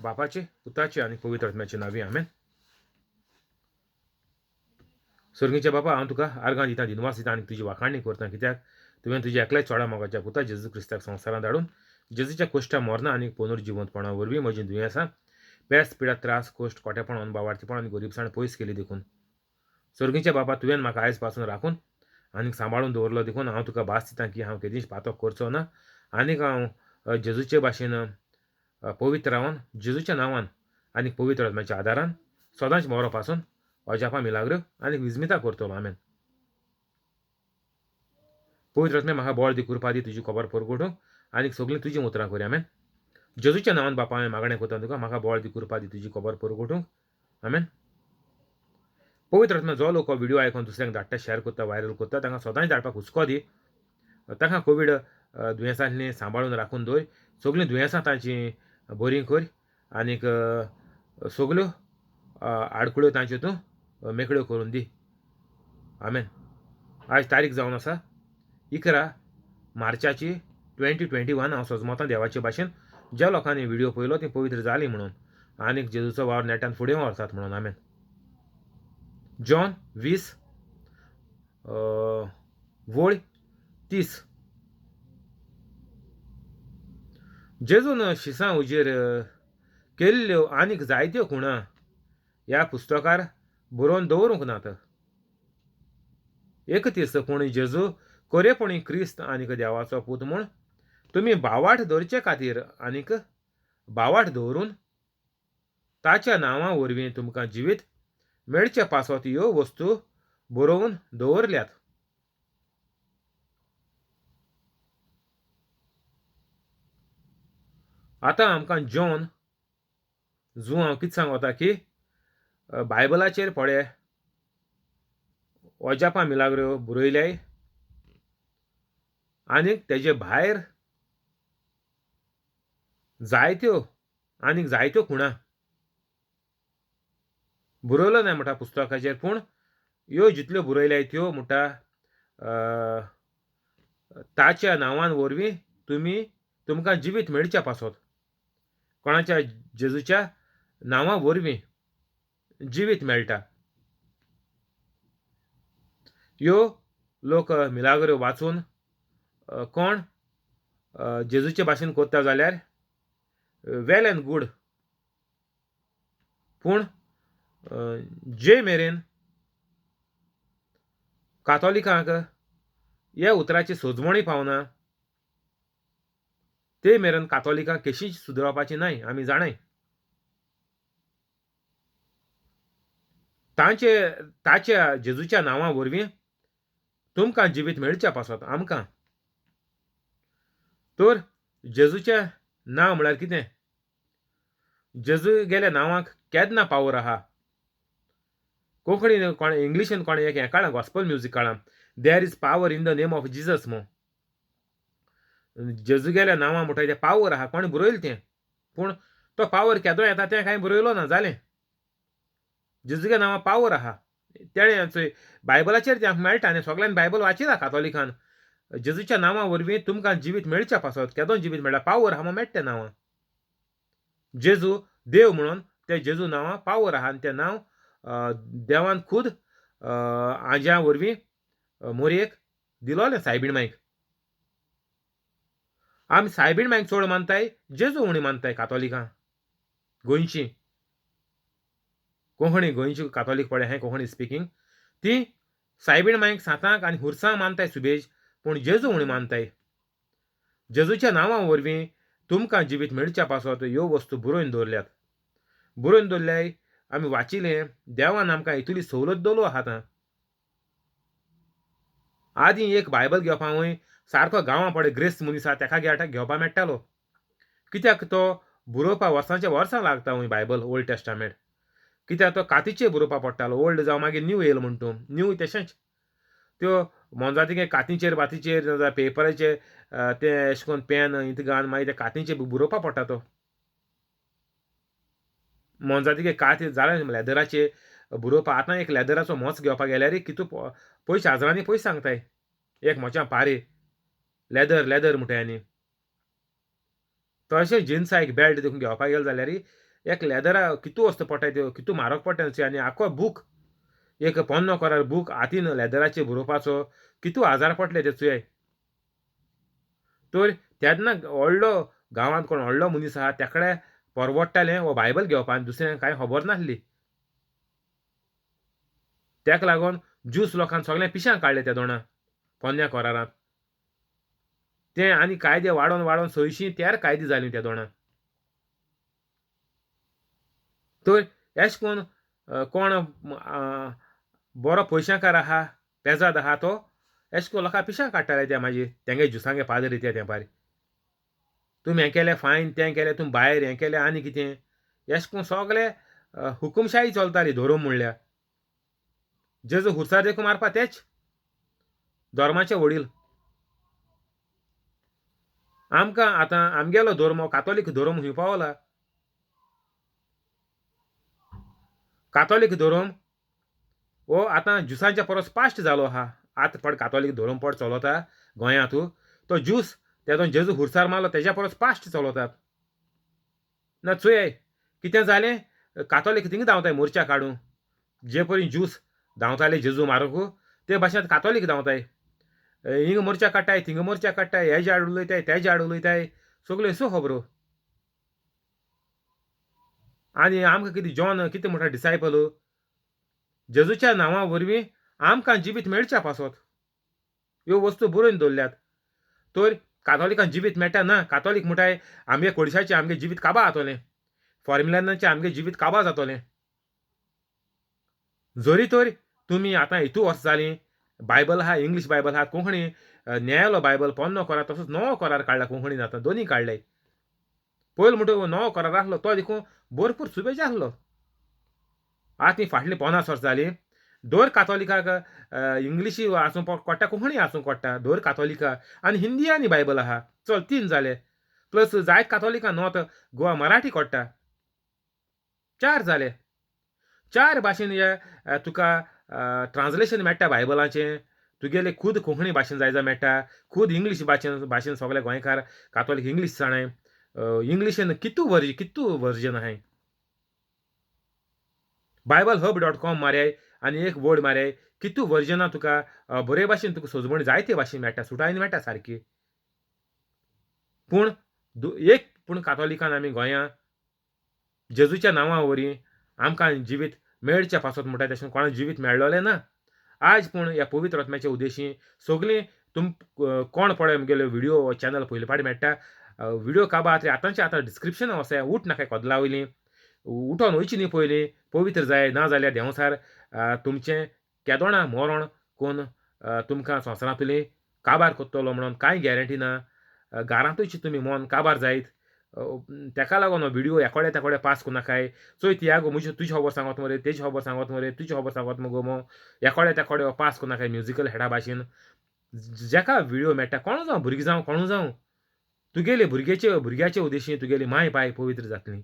बापाचे, पुताचे आनी पवित्र आत्म्याचे नांवी, आमेन. सर्गीच्या बापा, हांव तुका आर्गां दिता, दिनवास दिता आनी तुजी वाखाणणी करता, कित्याक तुवें तुज्या एकल्याच चोडा मोगाच्या पुता जेजू क्रिस्ताक संवसारांत धाडून जेजूच्या कोश्टा मरना आनी पुनर्जिवंतपणा वरवीं म्हजीं दुयेंसां, पेस, पिडा, त्रास, कोश्ट, कोटेपण, अनभावार्थीपण आनी गरिबसाण पयस केली देखून. सर्गीच्या बापा, तुवें म्हाका आयज पासून राखून आनीक सांबाळून दवरलो देखून हांव तुका भास दिता की हांव केदींच पातक करचो ना आनीक हांव जेजूचे भाशेन पवित्र रावन जेजूच्या नांवान आनी पवित्र आत्म्याच्या आदारान सदांच मरो पासून अजापां मिलाग्रो आनी विजमिता करतलो. आमेन. पवित्र आत्म्या म्हाका बळ दी, कृपा दी, तुजी खबर परगटूंक आनी सगळीं तुजीं उतरां करी. आमेन. जेजूच्या नांवान बापा हांवें मागणें करता तुका, म्हाका बळ दी, कृपा दी, तुजी खबर परगटूंक. आमेन. पवित्र आत्मा जो लोक व्हिडिओ आयकून दुसऱ्यांक धाडटा, शेअर करता, व्हायरल करता, तांकां सदांच धाडपाक हुस्को दी. तांकां कोवीड दुयेंसांतली सांबाळून राखून दवर, सगळीं दुयेंसां तांची बरीं कर आनीक सगल्यो आडखळ्यो तांच्यो तूं मेकळ्यो करून दी. आमेन. आयज तारीख जावन आसा 11 मार्चाची 2021. हांव सजमतां देवाचे भाशेन ज्या लोकांनी व्हिडिओ पळयलो ती पवित्र जाली म्हणून आनीक जेजूचो वावर नेटान फुडें व्हरतात म्हणून. आमेन. जॉन 20 वळ 30. जेजून शिसां उजेर केल्ल्यो आनीक जायत्यो खुणा ह्या पुस्तकार बरोवन दवरूंक नात. 31 पूण जेजू खरेपणी क्रिस्त आनीक देवाचो पूत म्हूण तुमी भावार्थ दवरचे खातीर आनीक भावार्थ दवरून ताच्या नांवा वरवीं तुमकां जिवीत मेळचे पासत ह्यो वस्तू बरोवन दवरल्यात. आतां आमकां जॉन जुआंव कितें सांगता की बायबलाचेर पळे अजापां मिलाग्रो बरयल्याय आनीक तेजे भायर जायत्यो आनीक जायत्यो खुणा बरयलो ना म्हणटा पुस्तकाचेर, पूण ह्यो जितल्यो बरयल्याय त्यो म्हणटा ताच्या नांवान वरवीं तुमी तुमकां जिवीत मेळच्या पासत. कोणाच्या? जेजूच्या नांवा वरवीं जिवीत मेळटा. ह्यो लोक मिलाग्रो वाचून कोण जेजूचे भाशेन करता जाल्यार वेल एंड गूड, पूण जे मेरेन कातोलिकांक ह्या उतराची सोजमणी पावना ते मेरेन कातोलिकांक केशीच सुदरावपाची न्हय. आमी जाणाय तांचे ताच्या जेजूच्या नांवा वरवीं तुमकां जिवीत मेळच्या पासत आमकां. तर जेजूचें नांव म्हळ्यार कितें? जेजू गेल्या नांवाक केन्ना पावर आहा? कोंकणीन कोणें इंग्लिशीन कोणें एक हें काडलां, गॉस्पल म्युजीक काडलां, there is power in the name of Jesus म्हूण. जेजू गेल्या नांवां म्हणटा तें पावर आहा, कोणें बरयलें तें, पूण तो पावर केदो येता तें कांय बरयलो ना. जालें, जेजूगे नांवां पावर आहा तेणें बायबलाचेर तें आमकां मेळटा आनी सगल्यांनी बायबल वाचिलां कातोलिकान. जेजूच्या नांवा वरवीं तुमकां जिवीत मेळच्या पासत केदो जिवीत मेळटा, पावर आहा म्हूण मेळटा तें नांवां. जेजू देव म्हणून ते जेजू नांवां पावर आहा आनी तें नांव देवान खूद आज्या वरवीं मोरयेक दिलोलें सायबीण माईक. आमी सायबीण माईक चड मानताय, जेजू उणी मानताय कातोलिकां गोंयची. कोंकणी गोंयची कातोलीक पळय हांवें कोंकणी स्पिकींग, ती सायबीण माईक सांतांक आनी हुरसांक मानताय सुबेज, पूण जेजू उणी मानताय. जेजूच्या नांवा वरवीं तुमकां जिवीत मेळच्या पासत ह्यो वस्तू बरोवन दवरल्यात. बरोवन दवरल्याय आमी वाचिलें, देवान आमकां इतली सवलत दवरलो आहा. आतां आदीं एक बायबल घेवपा वंय सारको गांवां पळय ग्रेस्त मनीस आहा तेका घेवपा मेळटालो, कित्याक तो बरोवपा वर्सांच्या वर्सां लागता वंय बायबल ओल्ड टेस्टामेंट, कित्याक तो कातीचेर बरोवपा पडटालो. ओल्ड जावं मागीर न्यू येयलो म्हण तूं न्यू तशेंच त्यो मोनजातीगे कातीचेर बातीचेर जावं पेपराचेर तें अशें करून पेन इंत घालून मागीर ते कातीचेर बरोवपा पडटा. तो मोनजातीगे काती जालें लेदराचेर बरोवपा. आतां एक लेदराचो मोच घेवपा गेल्यार कितू पयशे हजारांनी पयशे सांगताय एक मोच्या पारे लेदर लेदर म्हणटाय. आनी तशें जिन्सा एक बेल्ट देखून घेवपा गेलो जाल्यार एक लेदरा कितू वस्तू पडटाय त्यो कितू म्हारग पडटा आनी आखो बूक एक पोन्नो कोरार बूक हातीन लेदराचेर बरोवपाचो कितू हजार पडले ते चोय. तर तेन्ना व्हडलो गांवांत कोण व्हडलो मनीस आहा तेकडे परवडटालें हो बायबल घेवपाक आनी दुसऱ्यांक कांय खबर नासली. तेका लागून ज्यूस लोकांक सगळें पिशां काडलें त्या दोणा पोन्न्या कोरारांत. ते आनी कायदे वाडोवन वाडोवन 613 कायदे जाले त्या दोणा. तर एश कोन कोण बरो पयशांकार आहा पेजाद आहा तो एश कोन लोकां पिशां काडटाले ते मागीर तेंगे ज्युसांगे पादरी ते तेंपार तुमी हें केलें फायन तें केलें तुमी भायर हें केलें आनी कितें एश कोन सगळे हुकुमशाही चलताली धोरम म्हणल्यार. जेजू हुरसार देखून मारपा तेच धर्माचे वडील. आमकां आतां आमगेलो धर्म कातोलीक धर्म खंय पावला. कातोलीक धर्म हो आतां ज्युसांच्या परस पाश्ट जालो आहा. आतां पड कातोलीक धर्म पड चलता गोंयांत तो ज्यूस तेजो जेजू हुरसार मारलो तेज्या परस पाश्ट चलतात. ना चोय कितें जालें कातोलीक थिंगा धांवताय मोर्चा काडूं जे परी ज्यूस धांवताले जेजू मारूंक ते भाशेन कातोलीक धांवताय हिंगा मोर्चा काडटाय थिंगा मोर्चा काडटाय हे झाड उलयताय ते झाड उलयताय सगल्यो अश्यो खबरो. आनी आमकां कितें जॉन कितें म्हणटा डिसायपल जेजूच्या नांवा वरवीं आमकां जिवीत मेळच्या पासत ह्यो वस्तू बरोवन दवरल्यात. तर कातोलिकांक जिवीत मेळटा ना. कातोलीक म्हणटाय आमगे कोडशाचें आमगे जिवीत काबा जातलें, फॉर्मुलांचें आमगे जिवीत काबा जातलें. जरी तर तुमी आतां हितू वर्सां जालीं बायबल आहा इंग्लीश बायबल आहा कोंकणी न्यायालो बायबल पोन्नो कोरार तसोच नवो कोरार काडला कोंकणीन आतां दोनी काडले. पयलो म्हणटा नवो कोरार आसलो तो देखून भरपूर सुबेज आसलो. आतां फाटलीं 50 वर्सां जालीं दर कातोलिकाक इंग्लिशी आसूं कोट्टा कोंकणी आसूं कोट्टा दर कातोलिका आनी हिंदी आनी बायबल आहा. चल 3 जाले प्लस जायत कातोलिका नॉर्थ गोवा मराठी कोट्टा 4 जाले. 4 भाशेन हे तुका ट्रान्सलेशन मेळटा बायबलाचें. तुगेले खूद कोंकणी भाशेन जाय जाल्यार मेळटा, खूद इंग्लीश भाशेन भाशेन सगळे गोंयकार कातोलीक इंग्लीश जाणाय. इंग्लिशीन कितू कितू वर्जन आहाय. बायबल हब डॉट कॉम मारयाय आनी एक वर्ड मारयाय कितू वर्जनां तुका बरे भाशेन तुका सोजमणी जायते भाशेन मेळटा सुटायन मेळटा सारकी. पूण एक पूण कातोलिकान आमी गोंयां जेजूच्या नांवा वरवीं आमकां जिवीत मेळचें पासत म्हणटा तशें कोणाक जिवीत मेळ्ळोलें ना आज. पूण ह्या पवित्र आत्म्याच्या उद्देशी सगळीं तुम कोण पळय म्हगेलो व्हिडियो चॅनल पयले फावटी मेळटा व्हिडियो काबार आतांचे आतां डिस्क्रिप्शन वसाय उठ नाका कोदला वयलीं उठोन वयची न्ही पयलीं पवित्र जाय ना जाल्यार देंवसार तुमचें केदोणा मरण कोण तुमकां संवसारांतली काबार करतलो म्हणून कांय गॅरंटी ना. घरांतूच तुमी मन काबार जायत तेका लागून व्हिडियो एकोडे तेकोडे पास करूं नाकाय. चोय तियागो म्हजी तुजी खबर सांगत मरे तेजी खबर सांगत मरे तुजी खबर सांगत मगो मो एकोडे तेकोडे पास करूं नाकाय म्युजिकल हेडा भाशेन. जेका व्हिडियो मेळटा कोणू जावं भुरगीं जावं कोणू जावं तुगेले भुरग्याचे भुरग्याचे उद्देशी तुगेली माय पाय पवित्र जातली.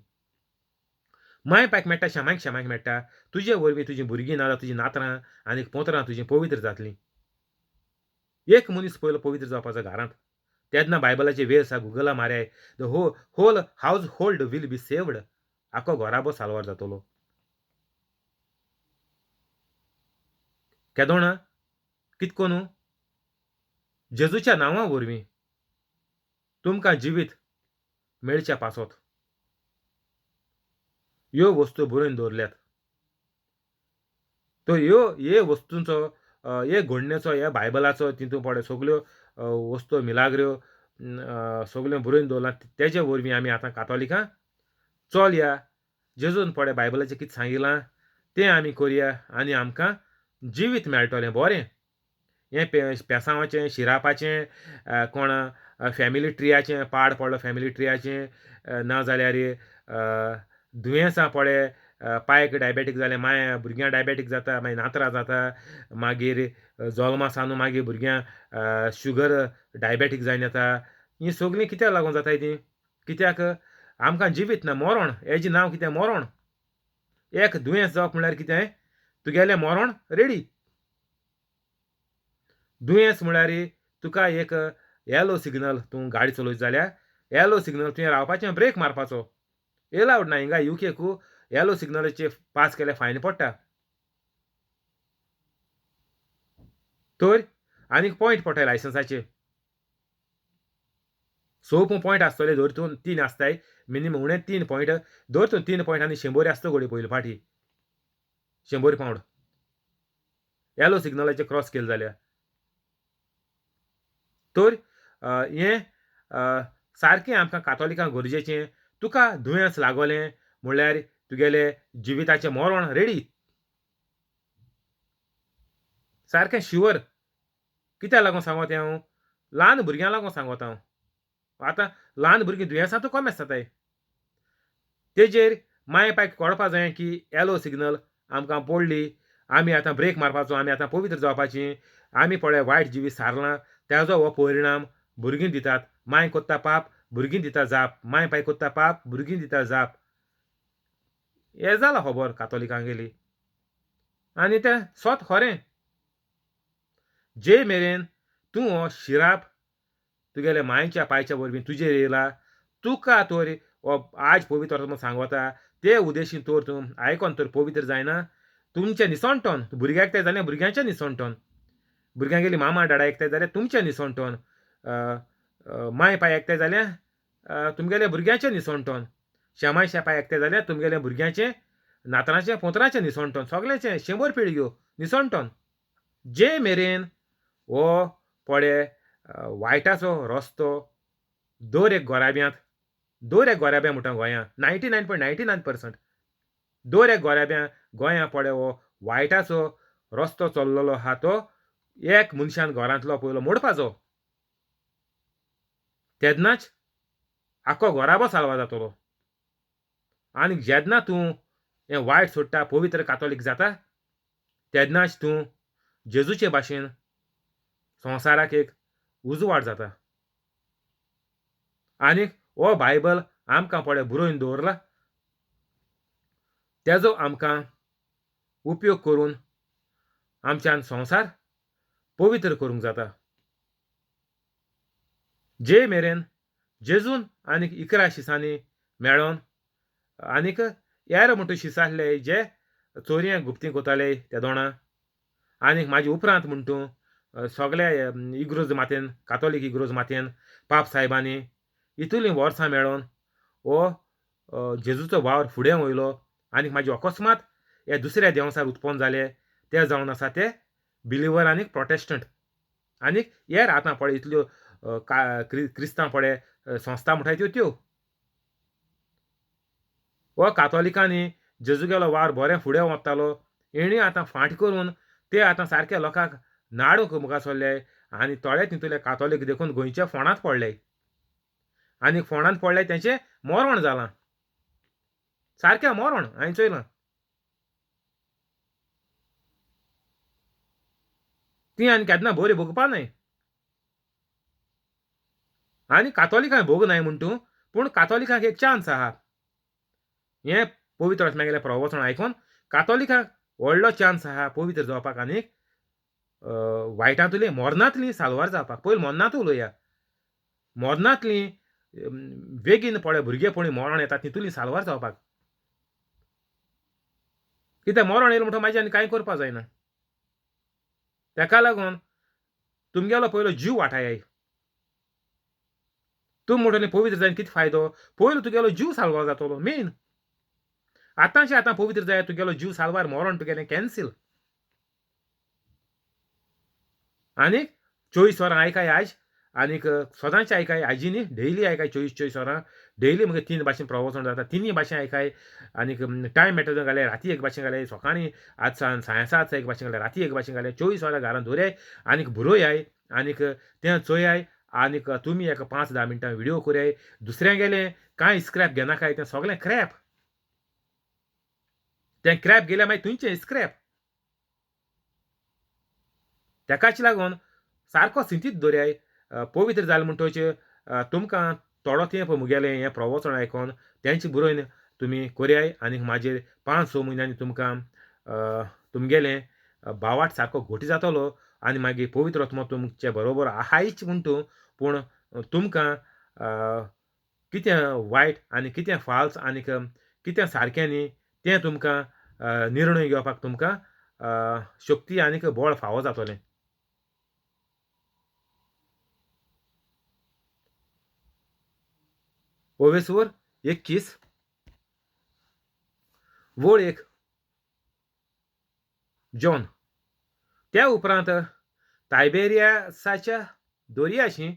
माय पायक मेळटा शेमायक शेमायक मेळटा तुजे वरवीं तुजी भुरगीं ना जाल्यार तुजी नातरां आनी पोतरां तुजीं पवित्र जातलीं. एक मनीस पयलो पवित्र जावपाचो घरांत तेन्ना बायबलाचे वेळ आसा गुगला मारयाय the whole household will be saved. आखो घराबो साल्वार जातलो. केदोणा कितको न्हू जेजूच्या नांवा वरवीं तुमकां जिवीत मेळच्या पासत ह्यो वस्तू बरोवन दवरल्यात. तर ह्यो हे वस्तूंचो हे घडणेचो ह्या बायबलाचो तितून पळय सगल्यो वस्तू मिलाग्र्यो सगल्यो बरोवन दवरलां तेजे वरवीं आमी आतां कातोलिकां चल या जेजून पळय बायबलाचें कितें सांगिलां तें आमी करया आनी आमकां जिवीत मेळटलें बरें. हें पेसांवाचें शिरापाचें कोण फॅमिली ट्रियाचें पाड पडलो फॅमिली ट्रियाचें ना जाल्यार दुयेंसां पळय पायक डायबेटीक जालें मागीर भुरग्यांक डायबेटीक जाता मागीर नातरां जाता मागीर जल्मा सावन मागीर भुरग्यांक शुगर डायबेटीक जावन येता. हीं सगळीं कित्याक लागून जाताय तीं कित्याक आमकां जिवीत ना मरण हेजें नांव कितें मरण. एक दुयेंस जावप म्हणल्यार कितें तुगेलें मरण रेडी. दुयेंस म्हळ्यार तुका एक येलो सिग्नल तूं गाडी चलयता जाल्यार येलो सिग्नल तुवें रावपाचें ब्रेक मारपाचो. एलावड ना हिंगा युकेकू येलो सिग्नलाचे पास केल्यार फायन पडटा. तर आनीक पॉयंट पडटाय लायसन्साचे 6 पॉयंट आसतले धर तूं 3 आसताय मिनिमम उणें 3 पॉयंट धर तूं 3 पॉयंट आनी 100 आसता घोडये पयले फाटी 100 पावंड येलो सिग्नलाचे क्रॉस केले जाल्यार. तर हें सारकें आमकां कातोलिकांक गरजेचें. तुका दुयेंस लागोलें म्हणल्यार तुगेलें जिविताचें मरण रेडी सारकें शुवर. कित्याक लागून सांगोत हांव ल्हान भुरग्यां लागून सांगोत हांव. आतां ल्हान भुरगीं दुयेंसां तूं कमी आसताय तेजेर माय पायक कळपा जाय की येलो सिग्नल आमकां पडली आमी आतां ब्रेक मारपाचो आमी आतां पवित्र जावपाची आमी पळय वायट जिवीत सारलां तेजो हो परिणाम भुरगीं दितात. माय कोत्ता पाप भुरगीं दिता जाप माय पाय कोत्ता पाप भुरगीं दिता जाप. हें जालां खबर कातोलिकांगेली आनी तें सोत खरें. जे मेरेन तूं हो शिराप तुगेले मायच्या पायच्या वरवीं तुजेर येयला तुका तर हो आज पवित्र आत्मो सांगता ते उदेशी तर तूं आयकोन तर पवित्र जायना. तुमचें निसणटोन भुरग्याक ते जाल्यार भुरग्यांचें निसणटोन भुरग्यांगेली मामा डाडा एकठांय जाल्यार तुमचें निसणटोन माय पाय एकठांय जाल्यार तुमगेले भुरग्यांचें निसणटोन शेमाय शेपाय एकठांय जाल्यार तुमगेले भुरग्यांचें नातरांचें पोतरांचें निसणटोन सगळ्यांचें 100 पिळग्यो निसणटोन. जे मेरेन हो पळे वायटाचो रस्तो दर एक गोराब्यांत दर एक गोराब्या म्हणटा गोंयांत 99.99% दर एक गोराब्या गोंया पळय हो वायटाचो रस्तो चल्लेलो आहा तो एक मनशान घरांतलो पयलो मोडपाचो तेन्नाच आख्खो घराबो साल्वार जातलो. आनी जेन्ना तूं हें वायट सोडटा पवित्र कातोलीक जाता तेन्नाच तूं जेजूचे भाशेन संवसाराक एक उजवाड जाता. आनीक हो बायबल आमकां पळय बरोवन दवरला तेजो आमकां उपयोग करून आमच्यान संवसार पवित्र करूंक जाता. जे मेरेन जेजून आनीक 11 शिसांनी मेळोन आनीक हेर म्हणटू शीस आसले जे चोरयां गुप्ती कोताले त्या दोणां आनीक म्हाजे उपरांत म्हण तूं सगळे इग्रोज मातेन कातोलीक इग्रोज मातेन पाप साहेबांनी इतलीं वर्सां मेळोन हो जेजूचो वावर फुडें वयलो आनीक म्हाजे अकस्मात हे दुसऱ्या देंवसार उत्पन्न जाले ते जावन आसा ते बिलिवर आनीक प्रोटेस्टंट आनीक हेर आतां पळय इतल्यो क्रिस्तांव पळय संस्था म्हणटाय त्यो त्यो हो कातोलिकांनी जेजूगेलो वावर बरें फुडें वतालो हेणी आतां फाट करून ते आतां सारके लोकांक नाडूंक मुखार सरले आनी थोडे तितूंतले कातोलीक देखून गोंयच्या फोंडांत पडले आनी फोंडांत पडले तेंचें मरण जालां सारकें मरण हांवें चोयलां. ती आनी केन्ना बरी भोगपा न्हय आनी कातोलिकांक भोग नाय म्हण तूं पूण कातोलिकांक एक चान्स आहा. हें पवित्र आत्म्यागेलें प्रवचन आयकून कातोलिकांक व्हडलो चान्स आहा पवित्र जावपाक आनीक वायटांतली मरणांतली साल्वार जावपाक. पयलीं मरणांत उलोवया मरणांतली बेगीन पळय भुरगेपणी मरण येता तितूली साल्वार जावपाक. कित्याक मरण येयलें म्हणटकच मागीर आनी कांय करपाक जायना. तेका लागून तुमगेलो पयलो जीव वाटायाय. तूं म्हणटलें पवित्र जायन कितें फायदो पयलो तुगेलो जीव साल्वार जातलो मेन. आतांचे आतां पवित्र जाय तुगेलो जीव साल्वार मरण तुगेलें कॅन्सील. आनीक 24 वरां आयकाय आयज आनीक सदांच आयकाय आजी न्ही डेली आयकाय 24 वरां डेली मगे 3 भाशेन प्रवचन जाता 3 भाशेन आयकाय आनीक टायम मेळटा घाले राती एक भाशेन घाले सकाळीं आज 7:30 एक भाशेन घाले राती एक भाशेन घाले 24 वरां घरान दवराय आनीक बरोयाय आनीक तें चोयाय आनीक तुमी एक 5-10 मिनटां व्हिडियो करयाय दुसऱ्यां गेलें कांय स्क्रॅप घेनाकाय तें सगळें क्रॅप तें क्रॅप गेल्यार मागीर तुमचें स्क्रॅप. तेकाच लागून सारको सिंतीत दवराय पवित्र जालें म्हणटकच तुमकां थोडो तेंप मुगेलें हें प्रवचन आयकोन तेंचे बरोवन तुमी करयाय आनीक मागीर 5-6 म्हयन्यांनी तुमकां तुमगेलें भावाट सारको घोटी जातलो आनी मागीर पवित्र आत्मो तुमचे बरोबर आहायच म्हण तूं पूण तुमकां कितें वायट आनी कितें फाल्स आनी कितें सारकें न्ही तें तुमकां निर्णय घेवपाक तुमकां शक्ती आनीक बळ फावो जातलें. ओवेसवर 21 वळ 1 जॉन. त्या उपरांत तायबेरियासाच्या दर्याशी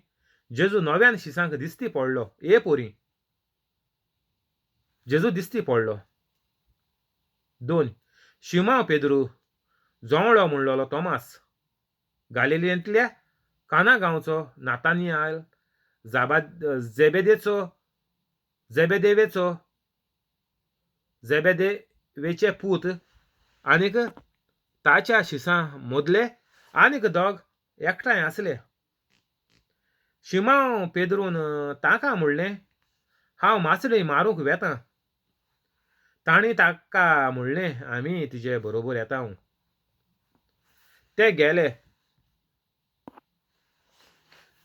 जेजू नव्यान शिसांक दिसती पडलो. ए पोरी जेजू दिसती पडलो. 2 शिमांव पेद्रू जोवळो म्हणलोलो तोमास, गालिलियेंतल्या काना गांवचो नातानियाल, जेबेदेवेचो जेबेदेवेचे पूत आनीक ताच्या शिसां मदले आनीक दोग एकठांय आसले. शिमांव पेद्रून ताका म्हणलें, हांव मासळी मारूंक वेतां. तांणी ताका म्हणलें, आमी तुजे बरोबर येता. ते गेले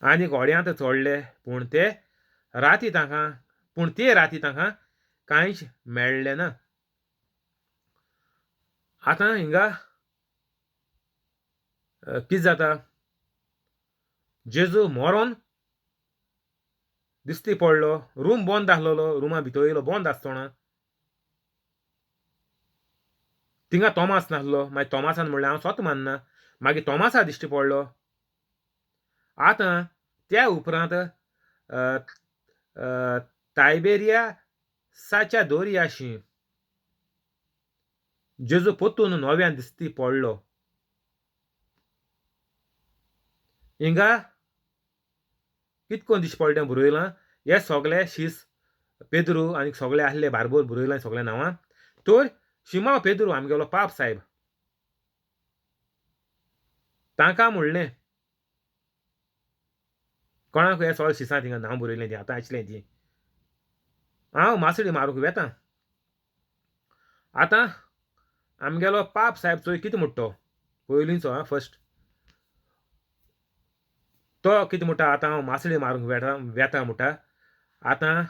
आनी घोड्यांत चडले, पूण ते राती तांकां कांयच मेळ्ळें ना. आतां हिंगा कितें जाता, जेजू मरोन दिसती पडलो. रूम बंद आसलेलो, रुमा भितर येयलो बंद आसतना. थिंगा तोमास नासलो. मागीर तोमासान म्हणलें हांव स्वता मानना. मागीर तोमासा दिश्टी पडलो. आतां त्या उपरांत तायबेरियासाच्या दर्याशी जेजू परतून नव्यान दिसती पडलो. हिंगा कितकोन दिश्टी पडलें बरयलां. हे सगळे शीस पेद्रू आनी सगळे आसले बारबोर बरयलां सगळ्या नांवां. तर शिमांव पेद्रू आमगेलो पाप साहेब तांकां म्हणलें, कोणाक हे सगळे शिसां थिंगा नांव बरयलें तीं आतां आसलें तीं, हांव मासळी मारूंक वेतां. आतां आमगेलो पाप साहेब चोय कितें म्हणटा तो पयलींचो आं फर्स्ट तो कितें म्हणटा, आतां हांव मासळी मारूंक वेता म्हणटा. आतां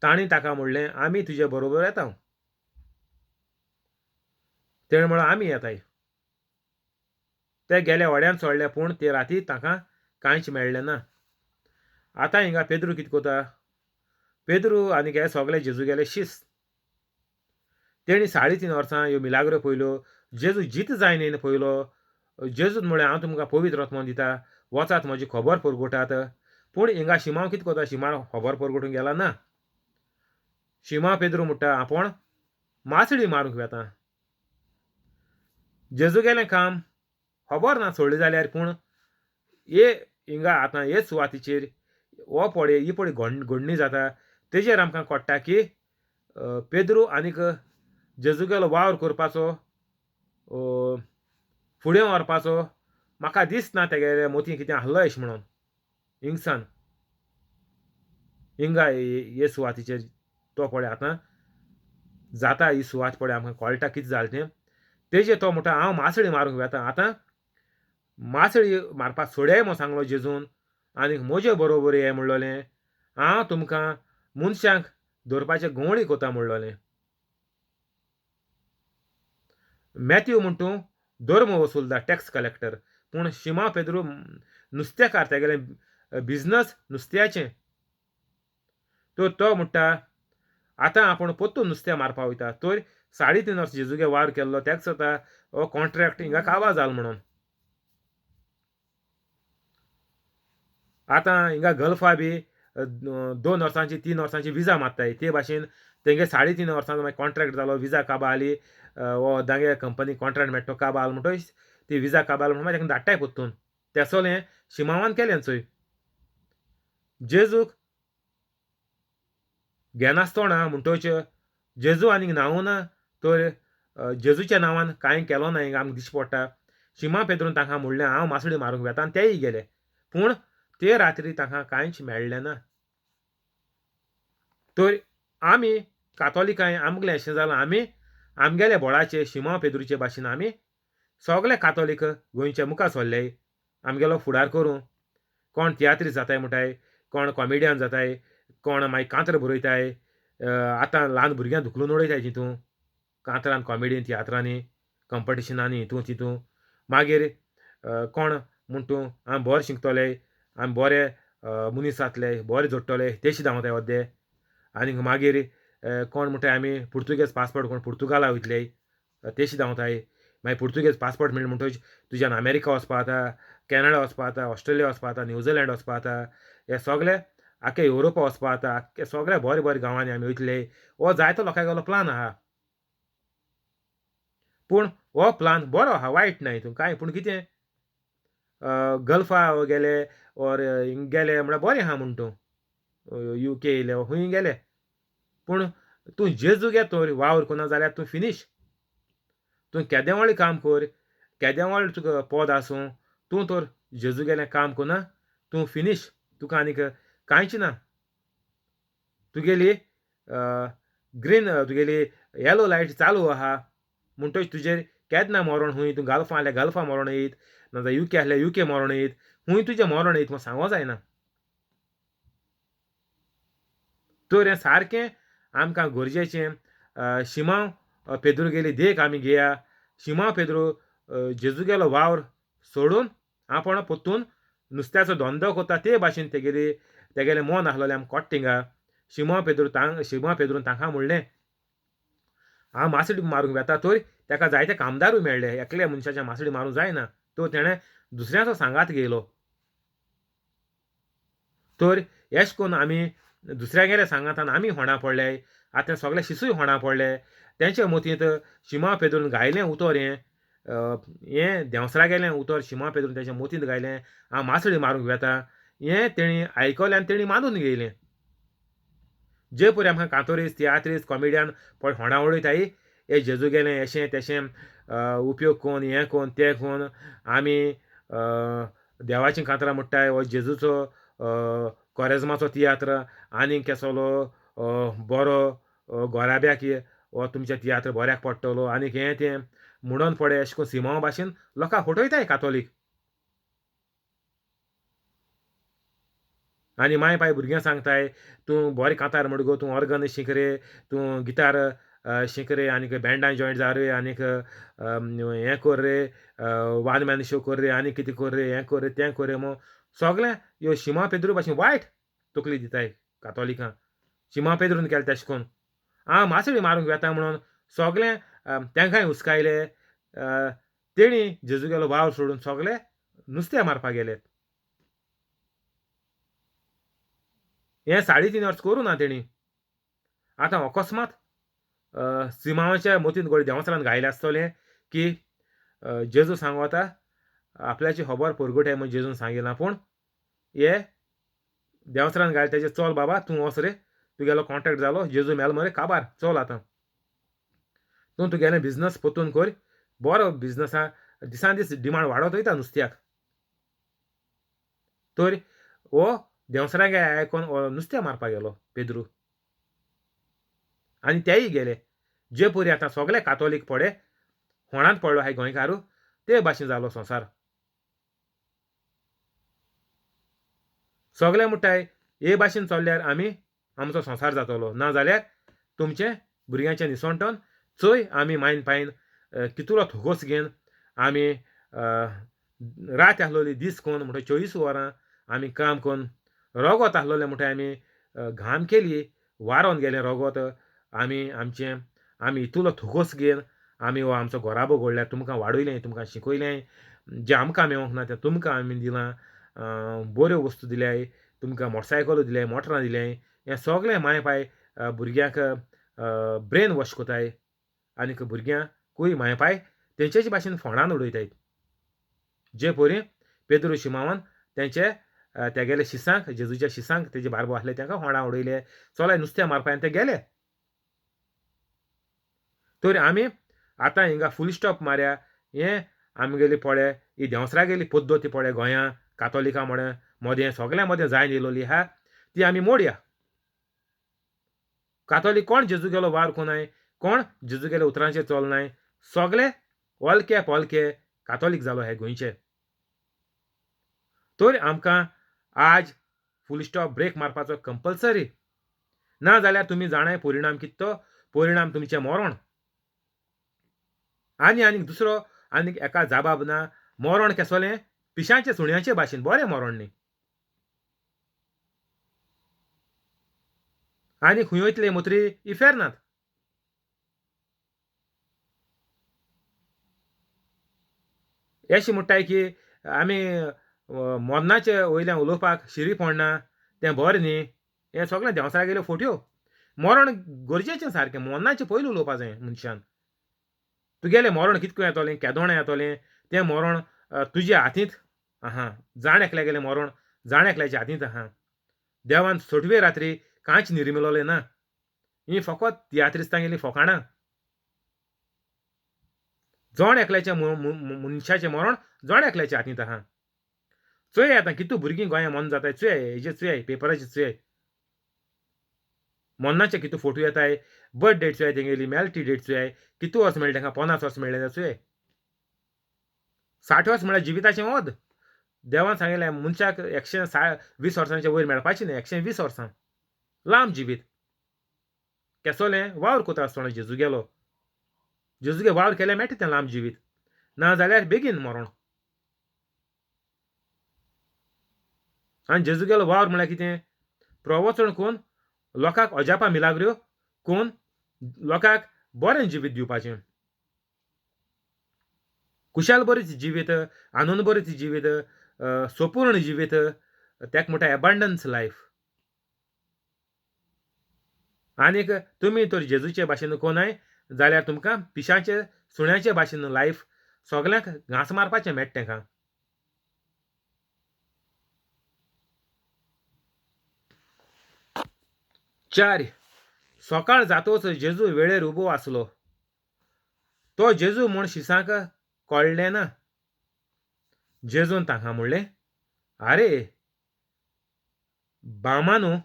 तांणी ताका म्हणलें, आमी तुजे बरोबर येता. तेणें म्हणलें आमी येताय. ते गेले व्हड्यान चडले, पूण ते राती तांकां कांयच मेळ्ळें ना. आतां हिंगा पेद्रू कितें करता, पेद्रू आनी हे सगळे जेजू गेले शीस. तेणी 3.5 वर्सां ह्यो मिलाग्रो पयल्यो, जेजू जीत जायना पयलो. जेजून म्हणलें हांव तुमकां पवित्र आत्मो दिता, वचात म्हजी खबर परगटात. पूण हिंगा शिमांव कितें करता, शिमांव खबर परगटूंक गेला ना. शिमांव पेद्रू म्हणटा आपूण मासळी मारूंक वेता. जेजू गेलें काम खबर ना सोडलें जाल्यार, पूण हे हिंगा आतां हे सुवातीचेर हो पळय ही पळय घडणी जाता तेजेर आमकां कळटा की पेद्रू आनीक जेजू गेलो वावर करपाचो फुडें व्हरपाचो म्हाका दिसना तेगेले मोती कितें आसलो अशें म्हणून. हिंगसान हिंगा हे सुवातीचेर तो पळय आतां जाता ही सुवात पळय आमकां कळटा कितें जालें तें. तेजेर तो म्हणटा हांव मासळी मारूंक वेता. आतां मासळी मारपाक सोडय म्हूण सांगलो जेजून, आनी म्हजे बरोबर ये म्हणलोलें, हांव तुमकां मनशांक धरपाचे गवळी कोता म्हणलोलें. मॅथ्यू म्हण तूं धर्म वसुलदार टॅक्स कलेक्टर, पूण शिमा पेद्रू नुस्तेकार, तेगेलें बिजनस नुस्त्याचें. तर तो म्हणटा आतां आपूण परतून नुस्तें मारपा वयता. तर 3.5 वर्सां जेजूगे वावर केल्लो तेका जाता हो कॉन्ट्रॅक्ट हिंगा काबा जालो म्हणून. आतां हिंगा गल्फा बी 2 वर्सांची 3 वर्सांची विजा मारताय, ते भाशेन तेंगे 3.5 वर्सांचो मागीर कॉन्ट्रॅक्ट जालो, विजा काबा आली, हो दांगे कंपनी कॉन्ट्रॅक्ट मेळटा तो काबा आलो म्हणटच ती विजा काबा आली म्हणून मागीर तांकां धाडटाय परतून. तें सगळें शिमावान केलें चोय. जेजूक घेनासतना म्हणटच जेजू आनीक नांव ना, तर जेजूच्या नांवान कांय केलो ना हिंगा आमकां दिश्टी पडटा. शिमा पेद्रून तांकां म्हणलें हांव मासळी मारूंक वेता, आनी तेय गेले, पूण ते रात्री तांकां कांयच मेळ्ळें ना. तर आमी कातोलिकांय आमगेलें अशें जालां, आमी आमगेले बोळाचे शिमा पेद्रूचे भाशेन आमी सगळे कातोलीक गोंयच्या मुखार सरले आमगेलो फुडार करूं. कोण तियात्रीस जाताय म्हणटाय, कोण कॉमेडियन जाताय, कोण मागीर कांतर बरयताय. आतां ल्हान भुरग्यांक धुकलून उडयताय तितून कांतरान, कॉमेडीन, तियात्रांनी, कंपिटिशनांनी, हितून तितून. मागीर कोण म्हूण तूं आमी बरें शिकतले, आमी बरे मनीस जातले, बरें जोडटले, तेशी धांवताय अर्दे. आनीक मागीर कोण म्हणटाय आमी पुर्तुगेज पासपोर्ट, कोण पुर्तुगाला वयतले तेशी धांवताय. मागीर पुर्तुगेज पासपोर्ट मेळ्ळें म्हणटकच तुज्यान अमेरिका वचपा जाता, कॅनडा वचपा जाता, ऑस्ट्रेलिया वचपा जाता, न्यूझिलंड वचपा जाता, हे सगळे आख्खे युरोपा वचपा जाता, आख्खे सगळे बरे बरे गांवांनी आमी वयतले. हो जायतो लोकांगेलो प्लान आहा. पूण हो प्लान बरो आहा, वायट ना हितून कांय. पूण कितें गल्फा गेले ओर हिंग गेले म्हळ्यार बरें आहा म्हूण तूं you K येयले खंय गेले, पूण तूं जेजू गे तर वावर करना जाल्यार तूं फिनीश. तूं केदें व्हडलें काम कर, केदें व्हडलें तुका पद आसूं, तूं तर जेजू गेलें काम करना तूं फिनीश. तुका आनीक कांयच ना. तुगेली ग्रीन, तुगेली येलो लायट चालू आहा म्हणटच तुजेर केन्ना मरण हूंय, तूं गल्फा आहल्यार गल्फा मरण येयत, नाजाल्यार युके आहल्यार युके मरण येयत, हूंय तुजें मरण येयत म्हूण सांगो जायना. तर हें सारकें आमकां गरजेचें. शिमांव पेद्रू गेली देख आमी घेया. शिमांव पेद्रू जेजू गेलो वावर सोडून आपूण परतून नुस्त्याचो धंदो करता ते भाशेन तेगेली तेगेलें मन आसलेलें आमकां कळटा थिंगा. शिमांव पेद्रू शिमांव पेद्रून तांकां म्हणलें हांव मासडी मारूंक वेता, तर ताका जायते कामदारूय मेळ्ळे. एकल्या मनशाच्या मासडी मारूंक जायना, तर तेणें दुसऱ्याचो सांगात घेयलो. तर एश कोन्न आमी दुसऱ्यागेल्या सांगातान आमी होणां पडले. आतां सगळे शिसूय होणां पडले. तेंच्या मतींत शिमांव पेद्रून गायलें उतर हें, हें देंवसरा गेलें उतर शिमांव पेद्रून तेच्या मतींत गायलें हांव मासडी मारूंक वेता, हें तेणी आयकलें आनी तेणी मानून घेयलें. जे परी आमकां कांतोरीस, तियात्रीस, कॉमेडियन पळय होणां उडयताय, हे जेजू गेलें एशें तेशें उपयोग कोन, हें कोन, तें कोन, आमी देवाचीं कांतरां म्हणटाय, हो जेजूचो कोरेज्माचो तियात्र आनीक केसलो बरो गोराब्याक हो तुमचे तियात्र बऱ्याक पडटलो आनीक हें तें म्हणून पळय अशें करून सिमांव भाशेन लोकांक फटयताय कातोलीक. आनी माय पाय भुरग्यांक सांगताय तूं बरें कांतार म्हण गो, तूं ऑर्गन शीक रे, तूं गिटार शीक रे, आनीक बँडान जॉयन जा रे, आनीक हें कर रे, वन मॅन शो कर रे, आनी कितें कर रे, हें कर रे, तें कर रे म्हूण सगळें ह्यो शिमा पेद्रू भाशेन वायट तकली दिताय कातोलिकां. शिमा पेद्रून केलें तेशें करून आं मासळी मारूंक वेता म्हणून सगळें तेंकांय हुस्कायले. तेणी जेजू गेलो वावर सोडून सगळे नुस्तें मारपाक गेले. हें 3.5 वर्स करूं ना तेणी. आतां अकस्मात सिमांवाच्या मतींत गोडी देंवचारान घायलें आसतलें की जेजू सांगता आपल्याची खबर परगटाय म्हूण जेजून सांगिलां, पूण हे देंवचारान घायलें तेजें चल बाबा तूं वच रे, तुगेलो कॉन्ट्रेक्ट जालो, जेजू मेलो मरे काबार, चल आतां तूं तुगेलें बिजनस परतून कर, बरो बिजनसा दिसान दीस डिमांड वाडत वयता नुस्त्याक. तर हो देंवचारागे आयकोन हो नुस्तें मारपाक गेलो पेद्रू आनी तेय गेले. जे परी आतां सगळे कातोलीक पडे होणांत पडलो आहाय गोंयकारू, ते भाशेन जालो संवसार. सगळे म्हणटाय हे भाशेन चल्ल्यार आमी आमचो संवसार जातलो, ना जाल्यार तुमचें भुरग्यांचें निसणटन चोय आमी मायन पायन कितलो थोगोस घेवन आमी रात आसलोली दीस कोन म्हणटा 24 वरां आमी काम करून रोगोत आसलोलें म्हणटा आमी घाम केली वारोन गेलें रोगोत आमी आमचें आमी इतलो थोगोस घेवन आमी हो आमचो घराबो घडल्यार तुमकां वाडयलें, तुमकां शिकयलें, जें आमकां मेळोंक ना तें तुमकां आमी दिलां, बऱ्यो वस्तू दिल्याय, तुमकां मोटरसायकलो दिले, मोटरां दिले, हें सगळें माय पाय भुरग्यांक ब्रेन वॉश कोताय आनीक भुरग्यांकूय माय पाय तेंचेच भाशेन फोंडान उडयताय. जे परी पेद्रू शिमावान तेंचे तेगेले शिसांक, जेजूच्या शिसांक तेजे बारबो आसले तेंकां फोंडां उडयले, चोलाय नुस्तें मारपा आनी ते गेले. तर आमी आतां हिंगा फूल स्टॉप मारया. हें आमगेली पळय ही देंवसरागेली पद्दती पळय गोंयां कातोलिकां मोडें मोदें सगळ्यां मोदें जायन येयलोली आहा ती आमी मोडया. कातोलीक कोण जेजू गेलो वार कोनाय, कोण जेजू गेले उतरांचेर चलनाय, सगळे ओलके पोलके कातोलीक जालो हे गोंयचे. तर आमकां आज फूल स्टॉप ब्रेक मारपाचो कंपल्सरी. ना जाल्यार तुमी जाणाय परिणाम कितें तो, परिणाम तुमचें मरण. आनी आनीक दुसरो आनीक एका जाबाब ना. मरण केसोलें पिशांचे सुण्याचे भाशेन, बरें मरण न्ही. आनी खंय वयतले मोत्री इफेर्नांत. अशें म्हणटाय की आमी मरणाचे वयल्यान उलोवपाक शिरी पडना तें बरें न्ही. हें सगळें देंवचारागेल्यो फोट्यो. मरण गरजेचें सारकें, मरणाचें पयलीं उलोवपा जाय मनशान. तुगेलें मरण कितको येतलें, केदोणा येतलें तें मरण तुज्या हातींत आहा. जाण एकल्यागेलें मरण जाण एकल्याच्या हातींत आहा. देवान सोटवे रात्री कांयच निर्मिलोलें ना. ही फकत तियात्रिस्तांगेलीं फकाणां. जण एकल्याचें मनशाचें मरण जण एकल्याच्या हातींत आहा. चोय आतां कितू भुरगीं गोंया मन जाताय, चोय हेजे चोय पेपराचे चोय मरणाचे कितू फोटो येताय, बर्थ डेट चोय तेंगेली, मेल्टी डेट चोय, कितू वर्स मेळ्ळें तांकां, 50 वर्स मेळ्ळें चोय, 60 वर्स म्हळ्यार जिविताचें ओद. देवान सांगिल्लें मनशाक 120 वर्सांचे वयर मेळपाचें न्ही, 120 वर्सां लांब जिवीत. केसोलें वावर कोता आसतना जेजू गेलो, जेजूगे वावर केल्यार मेळटा तें लांब जिवीत, ना जाल्यार बेगीन मरण. आनी जेजू गेलो वावर म्हळ्यार कितें, प्रवचन कोन लोकांक अजापां मिलाग्र्यो कोन लोकांक बरें जिवीत दिवपाचें, कुशाल बरीच जिवीत, आनंद बरीच जिवीत, सोपूर्ण जिवीत, तेका म्हणटा एबंडन्स लायफ. आनीक तुमी तर जेजूचे भाशेन कोनाय जाल्यार तुमकां पिशांचे सुण्याचे भाशेन लायफ सगल्यांक घांस मारपाचें मेळटा तेंकां. चार, सकाळ जातोच जेजू वेळेर उबो आसलो. तो जेजू म्हूण शिसांक कळ्ळें ना. जेजून तांकां म्हणलें, आरे बामानू,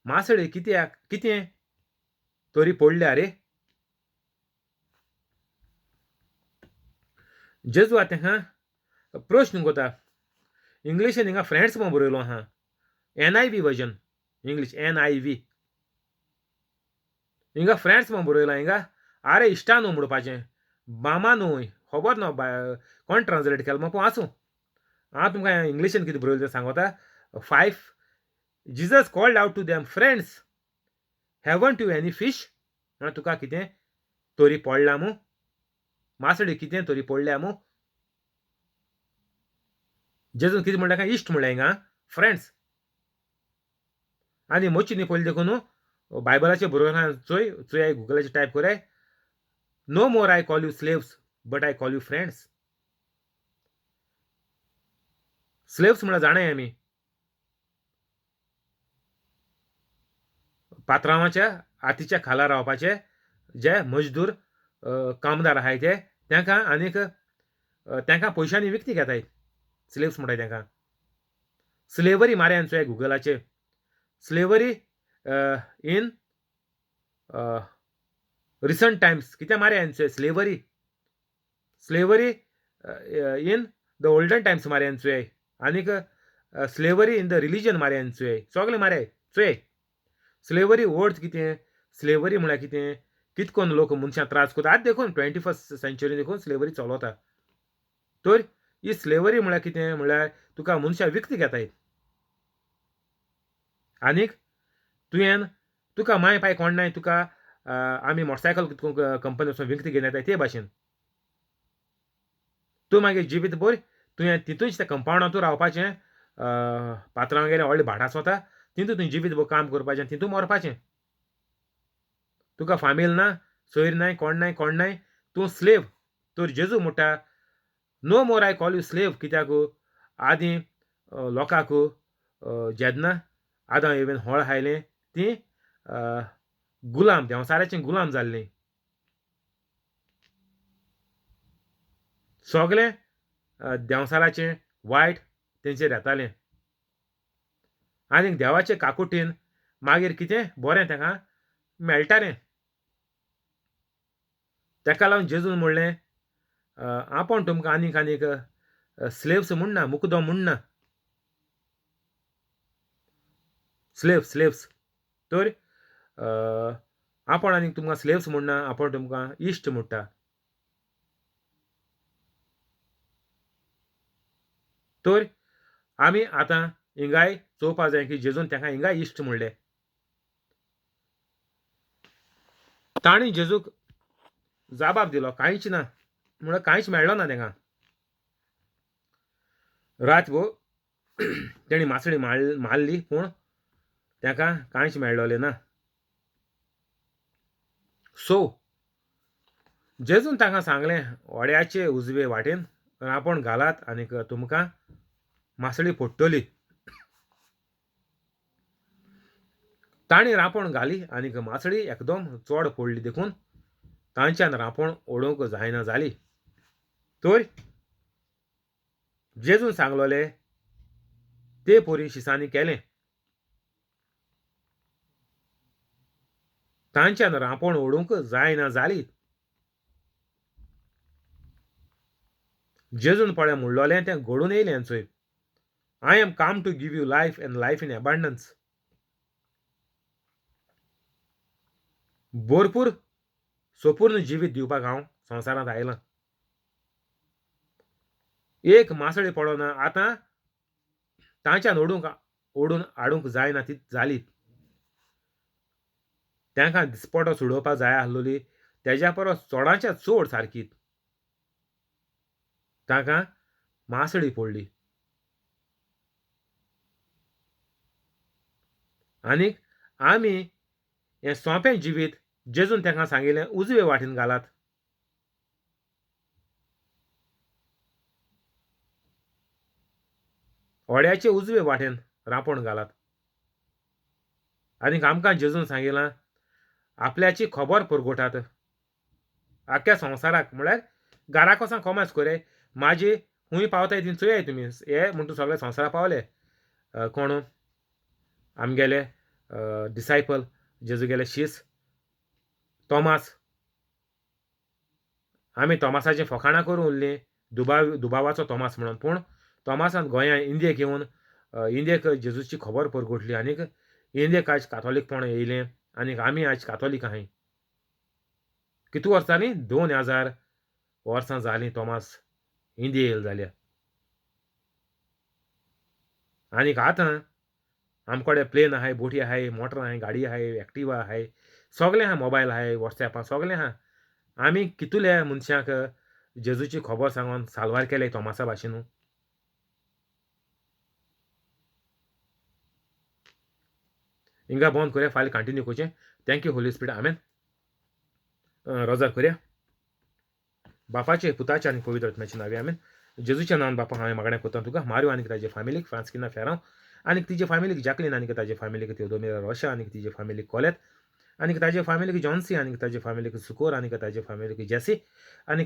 मासळे कित्याक कितें तरी पडल्या रे. जेजू आतां तांकां प्रश्न कोता. इंग्लिशीन हिंगा फ्रेंड्स म्हूण बरयलो आहा, NIV version, English NIV. हिंगा फ्रेंड्स म्हूण बरयलां, हिंगा आरे इश्टा न्हू म्हणपाचें, बामा न्हू, खबर ना कोण ट्रान्सलेट केलें म्हाका, पूण आसूं. हांव तुमकां इंग्लिशीन कितें बरयलें तें सांगता. 5, Jesus called out to them, friends, haven't you any fish? म्हळ्यार तुका कितें तोरी पडला मू, मासडी कितें तोरी पडल्या मू. जेजून कितें म्हणलें काय, इश्ट म्हणलें हिंगा, फ्रेंड्स. आनी मोची न्ही पयलीं देखून बायबलाचें बरोवन चोय चोय, गुगलाचेर टायप कराय, no more I call you slaves but I call you friends. Slaves म्हळ्यार जाणाय आमी, पात्रांवाच्या हातीच्या खाला रावपाचे जे मजदूर कामदार आहाय ते, तांकां आनीक तांकां पयशांनी विकती घेताय, स्लेव्स म्हणटाय तांकां. स्लेवरी मारयान चोय गुगलाचेर, स्लेवरी इन रिसंट टायम्स कितें मारयान चोय, slavery, slavery in the olden times मारयान चोय, आनीक स्लेवरी इन the religion मारयान चोय, सगळें मारयाय चोय. स्लेवरी वर्ड कितें, स्लेवरी म्हळ्यार कितें, कितकोन लोक मनशां त्रास करता आतां देखून 21st century देखून स्लेवरी चलता. तर ही स्लेवरी म्हळ्यार कितें, म्हळ्यार तुका मनशां विकती घेताय आनीक तुवें तुका माय पाय कोण नाय, तुका आमी मोटरसायकल कितको कंपनी वचून विकती घेवन येताय ते भाशेन. तूं मागीर जिवीत भर तुवें तितूच त्या कंपावंडांतूच रावपाचें, पात्रांव गेलें व्हडलें भाट आसता तितून तुवें जिवीत भर काम करपाचें, तितून मरपाचें. तुका फामील ना, सोयर नाय, कोण नाय, कोण नाय, तूं स्लेव. तर जेजू म्हणटा, no more I call you slave. कित्याक आदीं लोकांक जेन्ना आदां इवन होळ हायलें तीं गुलाम, देंवचाराचें गुलाम जाल्लीं. सगळें देंवचाराचें वायट तेंचेर येतालें आनीक देवाचे काकुटीन मागीर कितें बरें तांकां मेळटालें. ताका लागून जेजून म्हणलें, आपूण तुमकां आनीक आनीक स्लेव्स म्हणना, मुकदो म्हणना. स्लेव्स स्लेव्स तर आपूण आनीक तुमकां स्लेव्स म्हणना, आपूण तुमकां इश्ट म्हणटा. तर आमी आतां हिंगाय चोवपा जाय की जेजून ताका हिंगाय इश्ट म्हणले. तांणी जेजूक जाबाब दिलो कांयच ना, म्हणल्यार कांयच मेळ्ळो ना तांकां. रात भोव तेणी मासळी मारली पूण ताका कांयच मेळ्ळोलें ना. सो जेजून तांकां सांगलें व्हड्याचे उजवे वाटेन रांपण घालात आनीक तुमकां मासळी पडटली. तांणी रांपण घाली आनीक मासळी एकदम चड पडली देखून तांच्यान रांपण ओडूंक जायना जाली. तर जेजून सांगलोले ते पोरी शिसांनी केलें. तांच्यान रांपण ओडूंक जायना जाली. जेजून पळय म्हणलोलें तें घडून येयलें चोय. I am come to give you life and life in abundance. भरपूर सोपूर्ण जिवीत दिवपाक हांव संवसारांत आयलां. एक मासळी पडना आतां तांच्यान ओडून हाडूंक जायना ती जाली. तांकां दिसपटो सोडोवपाक जाय आसलोली तेज्या परस चडांच्या चड सारकी तांकां मासळी पडली. आनीक आमी हें सोंपें जिवीत जेजून तांकां सांगिल्लें उजवे वाटेन घालात. व्हड्याचे उजवे वाटेन रांपण घालात. आनीक आमकां जेजून सांगिलां आपल्याची खबर पुरगोटात आख्ख्या संवसाराक, म्हळ्यार घरा कोसान कोमास कोरे म्हाजी खूंय पावताय ती चोयाय तुमी हे म्हणटू सगळे संवसारा पावले. कोण आमगेले डिसायपल जेजू गेले शीस तोमास. आमी तोमासाचीं फकाणां करूं उरलीं दुबावाचो तोमास म्हणून, पूण तोमासान गोंया इंडियेक येवन इंडियेक जेजूची खबर परगटली आनीक इंडियेक आज कातोलीकपण येयलें आनीक आमी आज कातोलीक आहाय. कितू वर्सां जालीं? 2000 वर्सां जालीं तोमास इंडिये येयलो जाल्यार. आनीक आतां आमकडे प्लेन आहाय, बोटी आहाय, मोटर आहाय, गाडी आहाय, एक्टिवा आहाय, सगळें आहा, मोबायल आहाय, वॉट्सॅप आहा, सगळें आहा. आमी कितुले मनशांक जेजूची खबर सांगून साल्वार केले तोमासा भाशेन. हिंगा बंद करया, फाल्यां कंटिन्यू करचें. Thank you Holy Spirit, आमेन. रोजार करया. बापाचे पुताचे आनी पवित्र आत्म्याचे नांवे आमेन. जेजूच्या नांवान बापा हांवें मागणें करता तुका मारयो आनी ताजे फामिलीक फ्रांस्किना फेरांव आनी तिजे फामिलीक जॅकलीन आनी ताजे फामिलीक तेवदोमिरा रोशा आनी तिजे फामिलीक कोलेत आनी ताजे फामिलीक जॉन्सी आनी ताजे फामिलीक सुकोर आनी ताजे फामिलीक जेसी आनी